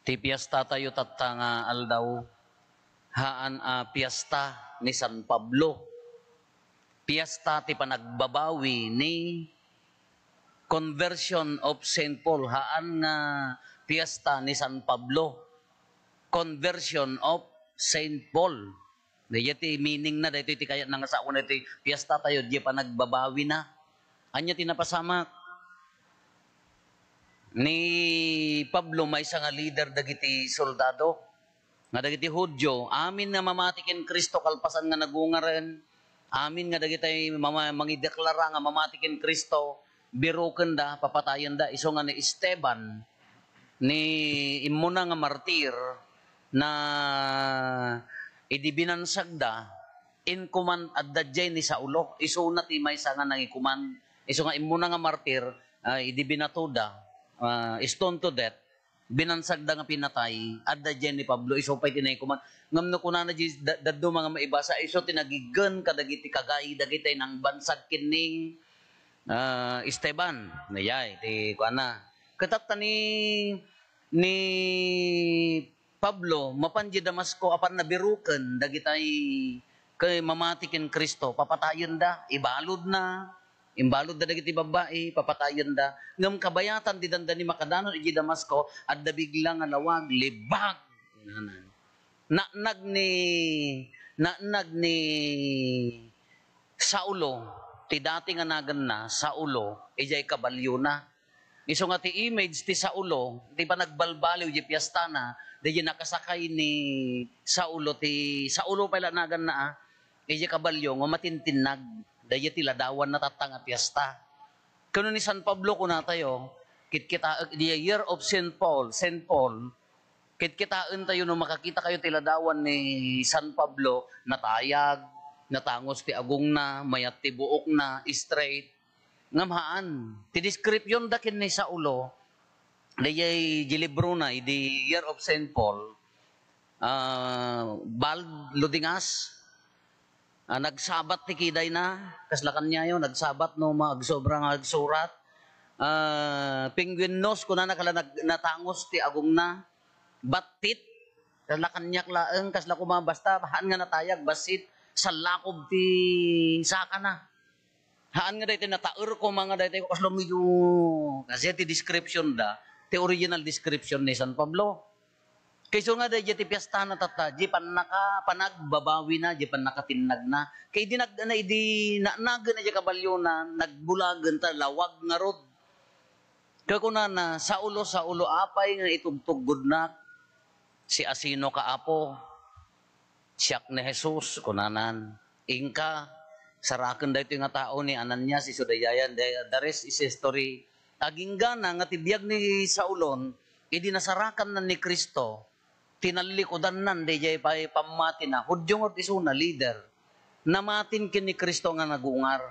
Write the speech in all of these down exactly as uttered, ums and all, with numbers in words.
Ti piesta tayo tatta nga aldaw, haan a piesta ni San Pablo. Piesta ti panagbabawi ni Conversion of Saint Paul, haan nga piesta ni San Pablo. Conversion of Saint Paul. Dayta ti meaning na, daytoy ti kayatna nga saona ti piesta tayo, di panagbabawina. Ania ti napasamak? Ni Pablo maysa nga leader dagiti soldado, nga dagiti Judio, amin nga mamati ken Cristo kalpasan nga nagungaren, amin nga dagiti mama-, mangideklara nga mamati ken Cristo, birukenda, papatayenda, isu nga ni Esteban, ni immuna nga martir, na idi binansagda, inkuman adda diay ni Saulo, isuna ti maysa nga nangikumand, isu nga immuna nga martir, ah, idi binatoda, ah, stone to death, binansagda nga pinatay, adda diay ni Pablo, isu pay ti nangikumand. Ngem no kunana diay da-, dadduma nga maibasa, isu ti nagiggen kadagiti kagai, dagiti nangbansag ken ni, ah, Esteban. Dayay ti kuana. Ket tatta ni, ni Pablo, mapan diay Damasco, apan nabiruken dagitay ket mamati ken Cristo, papatayenda, ibaludna, imbaludda dagiti babbai, papatayenda. Ngem kabayatan ti dandani makadanon idiay Damasco, adda bigla nga lawag, libbag. Naanag ni, naanag ni Saulo, ti dati nga naganna, Saulo, idiay kabalyona. Isu nga ti image ti Saulo, ti panagbalbaliw idiay piestana, daydiay nakasakay ni Saulo, ti Saulo pay la naganna, ah, idiay kabalyo nga matintinnag, daydiay ti ladawanna tatta nga piesta. Kano ni San Pablo, kunatayo, kitkitaek idiay year of Saint Paul, Saint Paul, kitkitaentayo no makakitakayo ti ladawan ni San Pablo, natayag, natangos ti agongna, mayat ti buokna, straight. Ngem haan. Ti description da ken ni Saulo, daydiay di librona, idi Year of Saint Paul, ah, bald, ludingas, ah, nagsabat ti kidayna, kasla kaniayo, nagsabat no ma-, agsobra nga agsurat. Ah, penguin nose, kunana, kasla nag-, natangos ti agongna. Battit, kasla kaniak laeng, kasla koma, basta haan nga natayag, bassit, sallakob ti sakana. Haan nga daytoy nataer koma nga daytoy, kasla medyo, kasi ti description da, ti original description ni San Pablo. Kayso nga daydiay ti piestana tatta, di pannaka-, panagbabawina, di pannakatinnagna. Kay idi nag-, na, idi naannagen idiay kabalyona, nagbulagen ta lawag ngarud. Ket kunana, "Saulo, Saulo, apay nga itugtuggodnak? Siasinoka, Apo?" "Siak ni Jesus," kunanan. "Inka, saraken daytoy nga tao ni Ananias isu dayayan." The, the rest is history. Aginggana nga ti biag ni Saulon, idi nasarakanna ni Cristo, tinallikudannan daydiay pay pammatina. Judio ngarud isuna, leader. Namatin ken ni Cristo nga nagungar.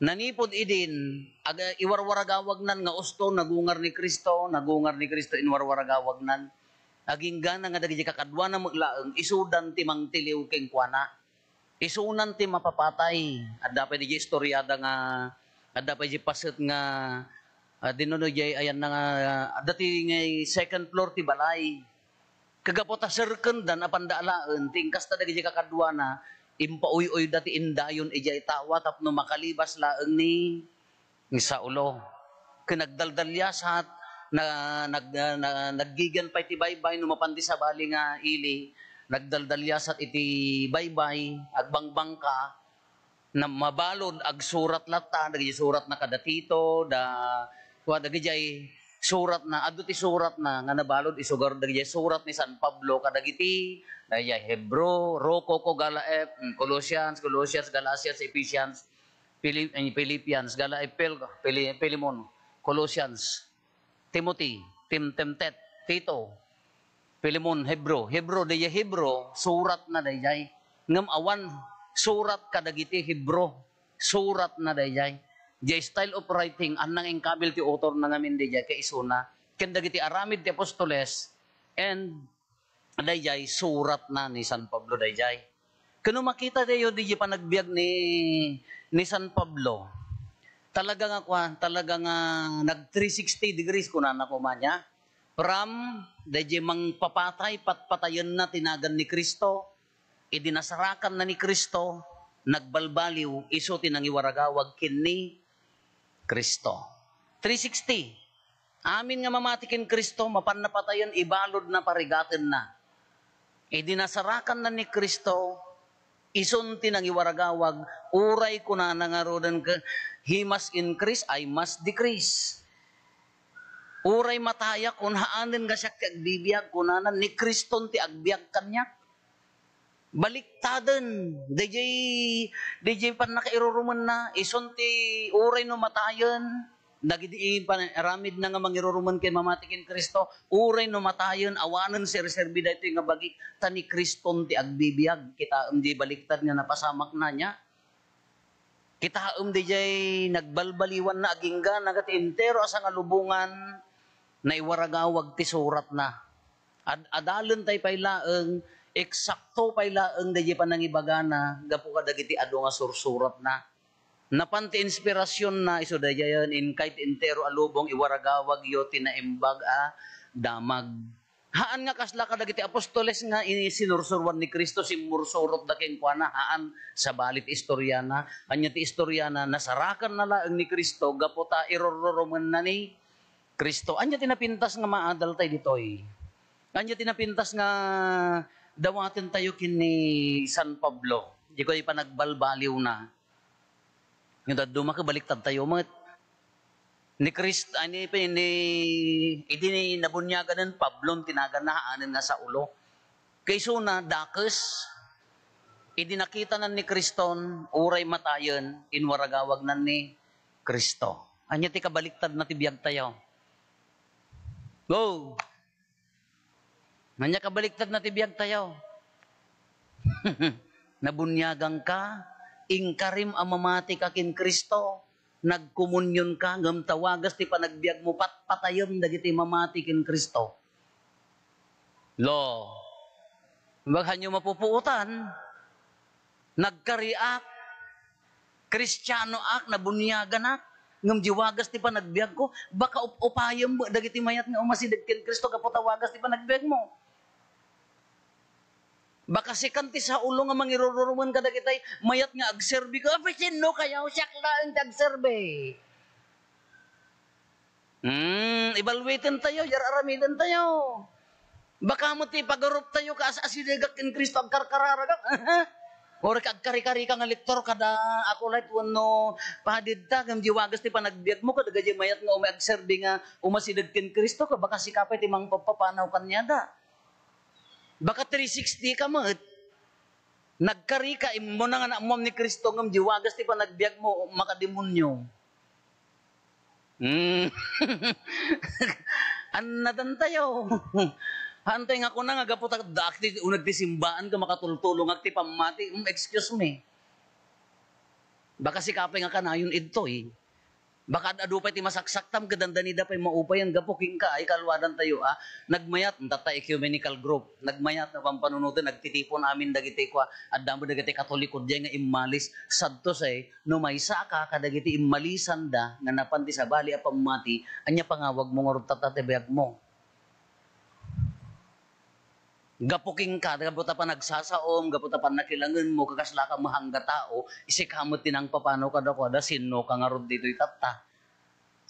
Nanipud idin, aga-, iwarwaragawagnan nga usto, nagungar ni Cristo, nagungar ni Cristo, inwarwaragawagnan. Aginggana nga dagiti kakaduana met laeng, isudan ti mangtiliw kenkuana. Isunan ti mapapatay. Adda pay di istoriada nga, adda pay di paset nga, ah, dinuno jay ayan na nga, adda ti ngay second floor ti balay. Kagapu ta serkendan a panda alaen, ti inkasta dagiti kakaduana, impauyuyda ti indayon idiay tawa tapno makalibas laeng ni, ni Saulo. Ken nagdaldaliasat, na, nag-, na, naggigan pay ti baybay, no mapan ti sabali nga ili, nagdaldaliasat iti baybay, agbangbangka, na mabalud agsurat latta, dagiti suratna kada Tito, da, kua, dagiti suratna, adu ti suratna nga nabalud isugar dagiti surat ni San Pablo kadagiti, dagiti Hebro, Rococo, Galaep, mm, Colossians, Colossians, Galatians, Ephesians, Philip-, eh, Philippians, Galaep, Phil-, Phili-, Philemon, Colossians. Timothy, Tim-, Timtet, Tito, Pilemon, Hebro. Hebro, daydiay Hebro, suratna daydiay. Ngem awan surat kadagiti Hebro, suratna daydiay. Diay style of writing, haan nga inkabil ti author na ngamin daydiay, kaisuna. Ken dagiti aramid ti apostoles, and daydiay suratna ni San Pablo daydiay. Ken no makitatayo daydiay panagbiag ni, ni San Pablo, talaga nga kuan, talaga nga nag three sixty degrees kunana koma niya. Abraham, dayjay mangpapatay, patpatayenna ti nagan ni Cristo. Idi nasarakanna ni Cristo, nagbalbaliw, isu ti nangiwaragawag ken ni Cristo. Three sixty. Amin nga mamati ken Cristo, mapanna patayen, ibaludna, parigatenna. Idi nasarakanna ni Cristo, isun ti nangiwaragawag, uray kunana ngaruden ket, "He must increase, I must decrease." Uray matayak, kun haanen nga siak ti agbibiag, kunana, ni Criston ti agbiag kaniak. Baliktaden, dayjay, dayjay pannakairurumenna, isun ti uray no matayen, dagiti pan-, aramidna nga mangirurumen ken mamati ken Cristo, uray no matayen, awanen serserbi daytoy nga bagi, ta ni Criston ti agbibiag. Kitaem di baliktad nga napasamakna, nia? Kitaem dayjay nagbalbaliwanna, agingga, nagati entero a sangalubongan, naiwaragawag ti suratna. Ad-, adalentay pay laeng, eksakto pay laeng dayjay panangibagana gapu kadagiti adu nga sursuratna. Napan ti inspirasionna, isu daydiayen, inkay ti entero a lubong, iwaragawagyo ti naimbag a damag. Haan nga kasla kadagiti apostoles nga ini-, sinursuroan ni Cristo, simmursurotda kenkuana, haan, sabali ti istoriana. Ania ti istoriana? Nasarakanna laeng ni Cristo gapu ta irurrurumenna ni Cristo. Ania ti napintas nga maadaltayo ditoy? Ania ti napintas nga dawatentayo ken ni San Pablo? Dikoy panagbalbaliwna. Nga dadduma ket baliktadtayo met. Ni Crist-, ay, ni, ni, idi ni nabuniaganen Pablo, ti naganna, haanen nga Saulo. Kaisuna, dakes, idi nakitanan ni Criston, uray matayen, inwaragawagnan ni Cristo. Ania ti kabaliktadna ti biagtayo? Go! Ania kabaliktadna ti biagtayo? Nabuniaganka, inkarim a mamati ka ken Cristo, nagkomunionka, ngem ta wagas ti panagbiagmo, patpatayem dagiti mamati ken Cristo. Lo, baganyo mapupuotan, nagkariak, Kristianoak, nabuniaganak, ngem di wagas ti panagbiagko, baka up-upayem met dagiti mayat nga umasideg ken Cristo gapu ta wagas ti panagbiagmo. Baka sikan ti Saulo nga mangirururumen kadagitay mayat nga agserbiko. Apay, sinno kayaw? Siak laeng ti agserbi. Hmm, ibalwitentayo, yar-aramidentayo. Baka met ti pagarup tayo, kaas-asidegak ken Cristo, agkarkararagak. Uray ka agkarikarika nga lektor kada Acolyte wenno padidta, ngem di wagas ti panagbiagmo, kadagiti mayat nga umay agserbi nga umasideg ken Cristo, ka baka sika pay ti mangpapapanaw kaniada. Baka three sixty ka met. Nagkarika, immuna nga naammuam ni Cristo, ngem di wagas ti panagbiagmo, makademonio. Hmm. Annadantayo. Hantay nga kuna nga gapu ta, daak ti uneg ti simbaan ket makatultulongak ti pammati. Hmm, excuse me. Baka sika pay nga kanayon idtoy. Baka ad-adu pay ti masaksaktam ket dandanida pay maupayan gapu kenka, ay kaluadantayo a nagmayat, tatta ecumenical group, nagmayat nga pampanunoten, nagtitipon amin dagiti kua, adda met dagiti Katoliko diay nga immalis. Sadto say, no maysaka kadagiti immalisanda nga napan ti sabali a pammati, ania pangawagmo ngarud tatta ti biagmo? Gapu kenka, gapu ta panagsasaom, gapu ta pannakilangenmo, kakaslaka met nga tao, sika met ti nangpapanaw kadakuada, sinnoka ngarud ditoy tatta?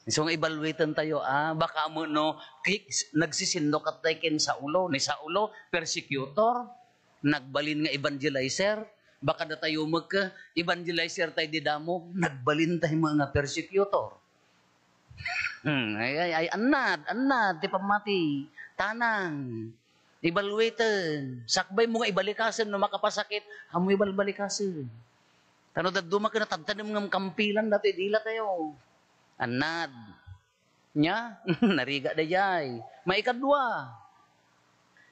Isu nga ibalwitentayo, a, baka met no, ki-, nagsisinno kattay ken Saulo, ni Saulo, persecutor, nagbalin nga evangelizer, baka datayo met ket, evangelizer tay dida mo, nagbalin tay met nga persecutor. Hmm, ay, ay, ay, annad, annad, ti pammati. Tanang, ibalwiten. Sakbay mo nga ibalikasen no makapasakit, ammo ibalbalikasen. Ta no dadduma ket natadtadem ngem kampilan datoy dilatayo. Annad. Nia, narigat daydiay. Maikadua.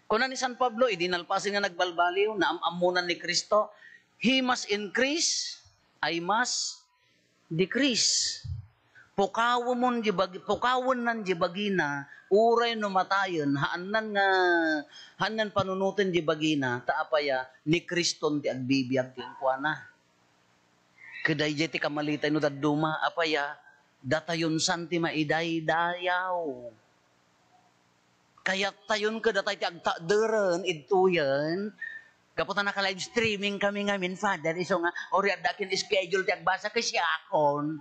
Kuna ni San Pablo, idi nalpasen nga nagbalbaliw, naam-ammonan ni Cristo, "He must increase, I must decrease." Pukawemon di bagi-, pukawennan di bagina, uray no matayen, haannan nga, haannan panunoten di bagina, ta apaya, ni Criston ti agbibiag kenkuana. Ket daydiay ti kamalitay no dadduma, apaya, datayon san ti maidaydayaw. Kayat tayon kada tayo ti agtakderen, idtuyen. Gapu ta naka-live streaming kami ngamin, Father, isu nga, uri adda kin schedule ti agbasa, kasiakon.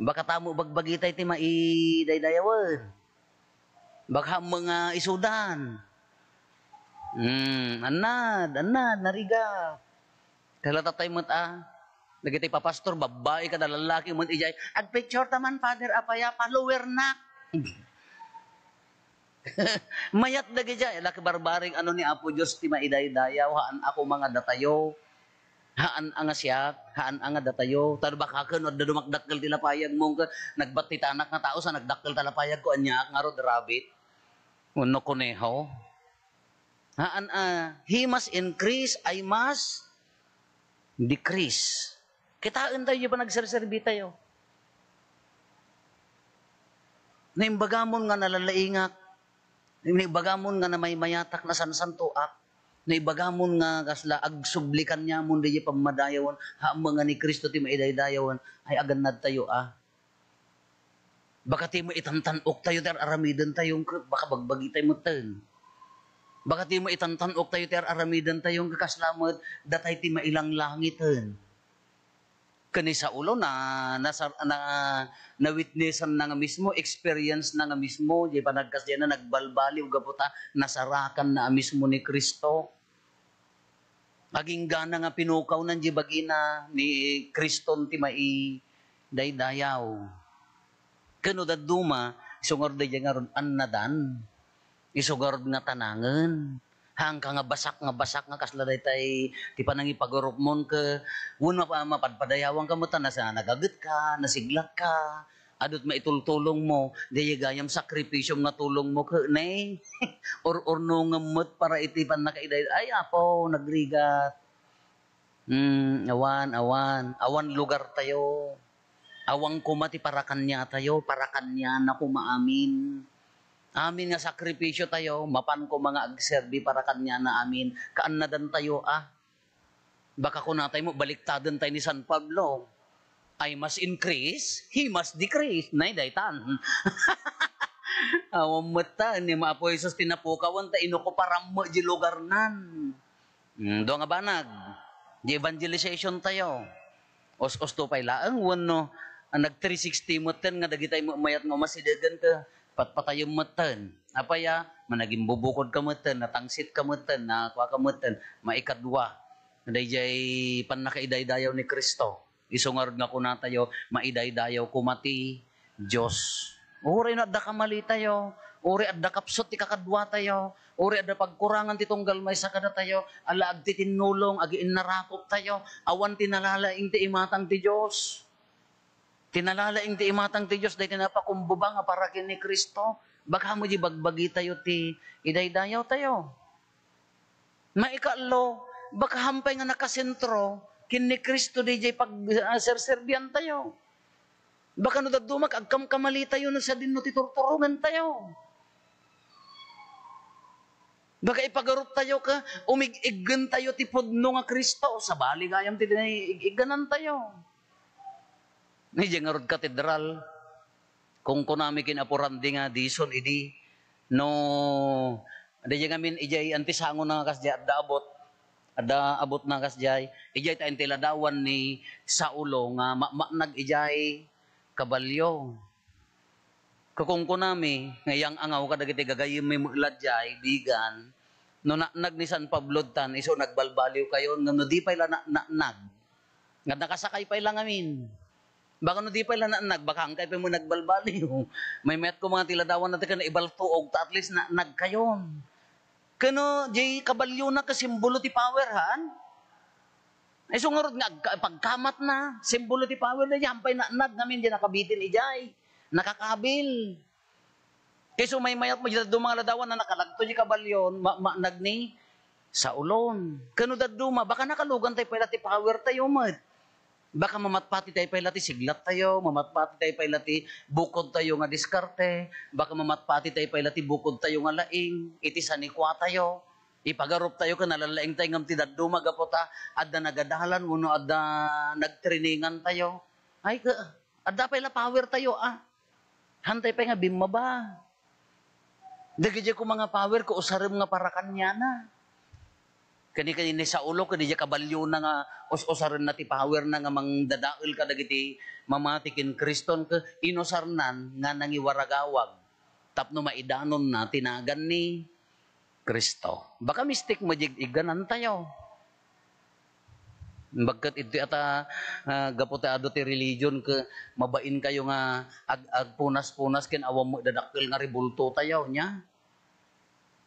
Baka tamo bagbagi tayo ti maidaydayawen. Baka mga isudan. Hmm, annad, annad, narigat. Kalata tayo met, ah. Dagiti papastor, babbai kada lallaki met ijay. Agpicture ta man, Father, apaya, follower na. Mayat dagijay, ala, kabarbareng ano ni Apo Dios ti maidaydayaw, haan a koma nga datayo. Haan a nga siak, haan a nga datayo. Ta no baka ken, adda dumakdakkel ti lapayagmo, ken nagbattitanak nga tao sa nagdakkel ta lapayagko, aniaak ngarud, rabbit? Wenno koneho? Haan a, he must increase, I must decrease. Kitaen tayo diay panagserserbi tayo. Naimbagamon nga nalalaingak, naimbagamon nga namaymayatak, nasansantoak, naimbagamon nga kasla agsubli kaniamon diay pammadayawen, haan a nga ni Cristo ti maidaydayawen, ay agannad tayo, ah. Baka ti maitantan-ok tayo ti ar-aramiden tayo, baka bagbagi tayo metten. Baka ti maitantan-ok tayo ti ar-aramiden tayo, kasla met datay ti mailanglangiten. Ken ni Saulo na, nasar-, na, na-witnessan na nga mismo, experience na nga mismo, diay panagkasdiay na nagbalbaliw gapu ta nasarakan na a mismo ni Cristo. Aginggana nga pinukawnan diay bagina ni Kriston ti maidaydayaw. Ken no dadduma, isu ngarud daydiay ngarud annadan. Isu ngarud nga tanangen. Haanka nga basak nga basak nga kasla daytay ti panangipagarupmon ket wenno pa-, mapadpadayawanka met ta nasa-, nagagetka, nasiglatka, adu ti maitultulongmo, daydiay gayam sakripisiom nga tulongmo ket ne, ur-urnongem met para iti pannakaiday-, ay, Apo, nagrigat. Hmm, awan, awan. Awan lugartayo. Awan koma ti para kaniatayo, para kaniana koma amin. Amin nga sakripisiotayo, mapan koma nga agserbi para kaniana amin. Kaannadantayo, ah. Baka kunatayo met, baliktaden tayo ni San Pablo. "I must increase, he must decrease." Nay, daytan. Awan met ta, ni Apo Jesus ti napukawan, ta inukuparan met diay lugarnan. Hmm, dua nga banag. Diay evangelization tayo. Us-usto pay laeng wenno, ah, nag three sixty metten nga dagitay mayat nga umasidegen ket patpatayem metten. Apay a, managimbubukodka metten, natangsitka metten, nakuaka metten, maikadua. Daydiay pannakaidaydayaw ni Cristo. Isu ngarud nga kunatayo, maidaydayaw koma ti Dios. Uray no adda kamalitayo, uray adda kapsut ti kakaduatayo, uray adda pagkurangan ti tunggal maysa kadatayo, ala agtitinnulong, agiinnarakoptayo, awan ti nalalaing ti imatang ti Dios. Ti nalalaing ti imatang ti Dios, daytoy napakumbaba nga para ken ni Cristo. Baka mo di bagbagitayo ti idaydayawtayo. Maikaallo, baka hampay nga nakasentro ken ni Cristo daydiay pag-, ah, serserbiantayo. Baka no dadduma, agkamkamalitayo no sadino ti turturongentayo. Baka ipagaruptayo ket umig-iggentayo ti pudno nga Cristo, sabali gayam ti ig-igganantayo. Idiay ngarud katedral, kunkunami ken Apo Randy nga dison idi, no, daydiay ngamin, idiay antisangona nga kasdiay, adda abut, adda abutna kasdiay, idiay ta inti ladawan ni Saulo nga mamatnag idiay kabalio. Kukunkunami nga iyang-angaw kadagiti gagayyemmi met ladiay, bigan, no natnag ni San Pablo ditan, isu nagbalbaliwkayon, ngem no di pay la na-, natnag, nga nakasakay pay la ngamin. Baka no di pay la natnag, baka hankay pay met nagbalbaliw. Maymayat koma nga ti ladawan natin ken naibaltuog, ta at least natnagkayon. Ken no, diay kabaliona ket simbolo ti power, haan? Isu ngarud nga agka-, pagkamatna, simbolo ti power na diay, hampay natnag ngamin diay nakabitin idiay, nakakabil. Isu maymayat mo diay dadduma nga ladawan na nakalagto diay kabalio, ma-, matnag ni Saulon. Ken no dadduma, baka nakalugantay pay la ti powertayo met. Baka mamatpatitayo pay la ti siglattayo, mamatpatitayo pay la ti bukodtayo nga diskarte, baka mamatpatitayo pay la ti bukodtayo nga laing, iti sanikuatayo. Ipagaruptayo ken nalalaingtayo ngem ti dadduma gapu ta adda nagadalan wenno adda nagtriningantayo. Ay, ka-, adda pay la powertayo, ah. Hantay pay nga bimmaba. Dagiti koma nga power, kausarem nga para kaniana. Kani, kani ni Saulo, kadi diay kabaliona nga us-usarenna ti powerna nga mangdadael kadagiti mamati ken Kriston, ket inusarnan nga nangiwaragawag tapno maidanonna ti nagan ni Cristo. Baka mistik mo diay igganantayo. Bagket iti ata, ah, gapu ta adu ti religion ket mabainkayo nga ag-, agpunas-punas ken awan met dadakkel nga rebultotayo, nia?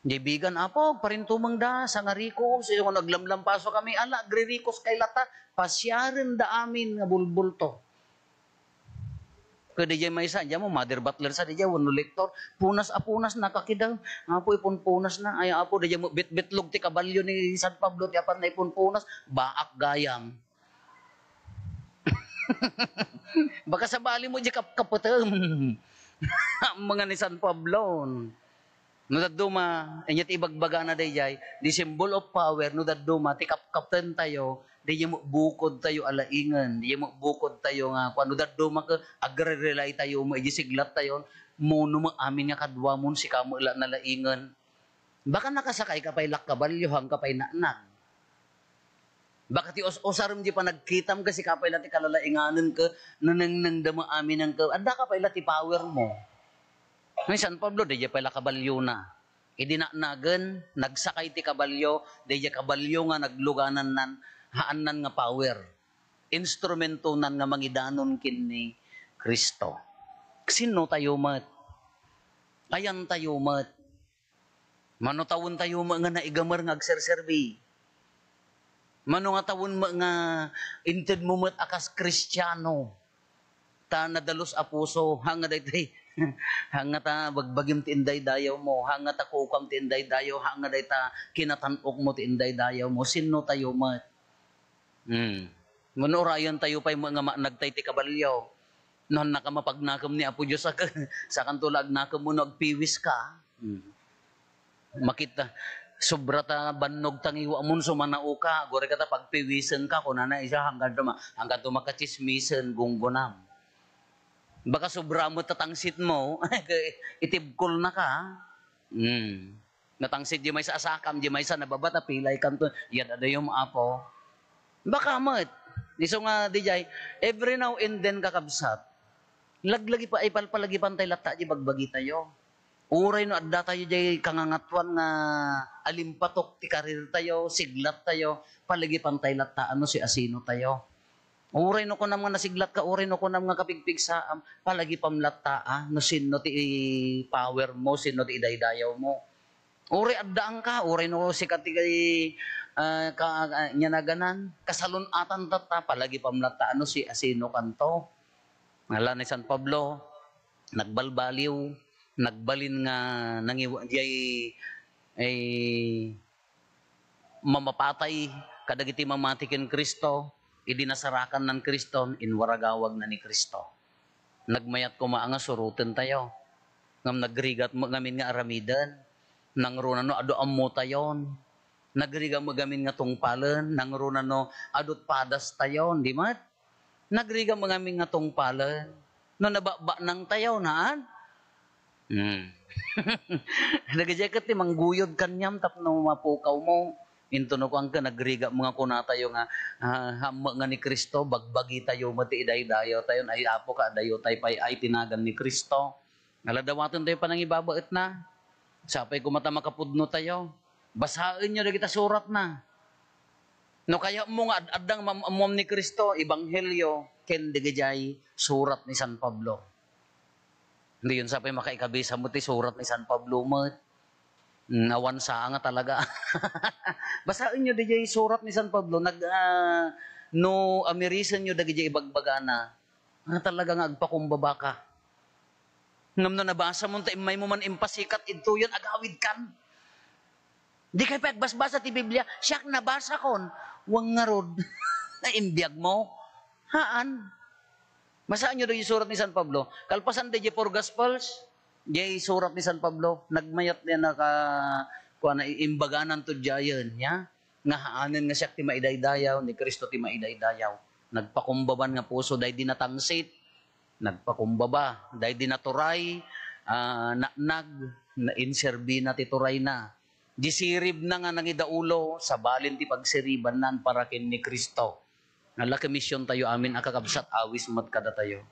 Diay bigan, "Apo, agparintumengda, sangarikos, isu nga naglamlampasokami." Ala, agririkoskay latta, pasiarenda amin nga bulbulto. Ket diay maysa, diay mo, mother butler sa diay, wenno lector. "Punas a punas, nakakidem. Apo, ipunpunasna." Ay, Apo, diay mo, bitbitlog ti kabalio ni San Pablo, ti apan na ipunpunas. Baak gayam. Baka sabali mo, diay kapkapetem. Mga ni San Pablo. No dadduma, inya ti ibagbagana daydiay, the symbol of power, no dadduma, ti kapkaptentayo, daydiay met bukodtayo a laingen, daydiay met bukodtayo nga, kuan, no dadduma ket agre-rely tayo met idiay siglattayo, mono met amin nga kaduamon, sika met la nalaingen. Baka nakasakay ka pay la kabalio, haanka pay naanag. Baka ti us-usarem diay panagkitam ket sika pay la ti kalalainganen ket nanengnengda met amin ket adda ka pay la ti power mo. Ni San Pablo, daydiay pay la kabaliona. Idi naannagen, nagsakay ti kabalio, daydiay kabalio nga nagluganannan, haannan nga power. Instrumentonan nga mangidanon ken ni Cristo. Sinno tayo met? Ayan tayo met? Mano tawentayo met nga naigamer nga agserserbi? Mano nga tawen met nga inted mo met a kas Kristiano? Ta nadalus a puso, haan nga daytoy, haan nga ta bagbagim ti indaydayaw mo, haan nga ta kukam ti indaydayaw, haan nga dayta kinatan-ok mo ti indaydayaw mo. Sinno tayo met? Hmm. Mano urayen tayo pay met nga maanag tay ti kabalio. No, hannaka mapagnakem ni Apo Dios, sak-, sakanto la agnakem wenno agpiwis ka. Hmm. Makita, sobra ta bannog tangiwamon, sumanao ka, agurayka ta pagpiwisen ka, kunana isa, hangganto ma-, hangganto makatsismisen, gunggonam. Baka sobra met ta tangsit mo, itibkol na ka. Hmm. Natangsit di maysa a sakam, di maysa nababa ta pilay kanto, yad adayom, Apo. Baka met. Isu nga, di jay, every now and then, kakabsat, laglagi pa, ipalpalagipantay latta di bagbagi tayo. Uray no adda tayo jay kangangatuan nga alimpatok ti karir tayo, siglat tayo, palagipantay latta ano si asino tayo. Uray no kunam nga nasiglat ka, uray no kunam nga kapigpigsaam, palagipam latta, ah, no sinno ti power mo, sinno ti idaydayaw mo. Uray addaang ka, uray no sika ti, ah, ka-, ah, nia naganan, kasalun-atan tatta, palagipam latta, ano si asino kanto. Ala ni San Pablo, nagbalbaliw, nagbalin nga nangiwa-, jay, ay, mamapatay kadagiti mamati ken Cristo, idi nasarakannan Cristo, inwaragawagna ni Cristo. Nagmayat koma nga suroten tayo. Ngem nagrigat met ngamin nga aramiden. Nangruna no adu ammo tayon. Nagrigat met ngamin nga tungpalen. Nangruna no adu padas tayon. Di met? Nagrigat met ngamin nga tungpalen. No nabakbaknang tayo, naan? Hmm. Dagiti ket ti mangguyod kaniam tapno mapukaw mo. Intono kuan ken nagrigat met nga kuna tayo nga, ah, hammo nga ni Cristo, bagbagi tayo met ti idaydayaw tayo, ay Apo ka, adayo tay pay ay ti nagan ni Cristo. Ala dawaten tayo panangibabaetna. Sapay koma ta makapudno tayo. Basaenyo dagita suratna. No kayatmo nga ad-, addang mam-, ammuam ni Cristo, ebanghelyo, ken dagijay surat ni San Pablo. Diyon sapay makaikabisa mo ti surat ni San Pablo met. Mm, awan sa nga talaga. Basaenyo dagijay surat ni San Pablo, nag-, ah, no amirisenyo dagijay ibagbagana, ah, talaga nga agpakumbaba ka. Ngem no nabasa mo, ta immay mo man impasikat idtoyen, agawid kan. Di kay pay agbasbasa ti Biblia, siak nabasa kon. Wen ngarud. Imbiag mo. Haan. Basaenyo dagiti surat ni San Pablo. Kalpasan dagiti four Gospels, dagiti surat ni San Pablo, nagmayat diay naka-, kuana, imbaganan to diayen, ya? Nga haanen nga siak ti maidaydayaw, ni Cristo ti maidaydayaw. Nagpakumbaban nga puso, daydi natangsit. Nagpakumbaba daydi naturay, ah, naanag, na inserbina ti turayna. Di siribna nga nangidaulo, sabalin ti pagsiribanna para ken ni Cristo. Nalaki misiontayo amin a kakabsat, awis met kadatayo.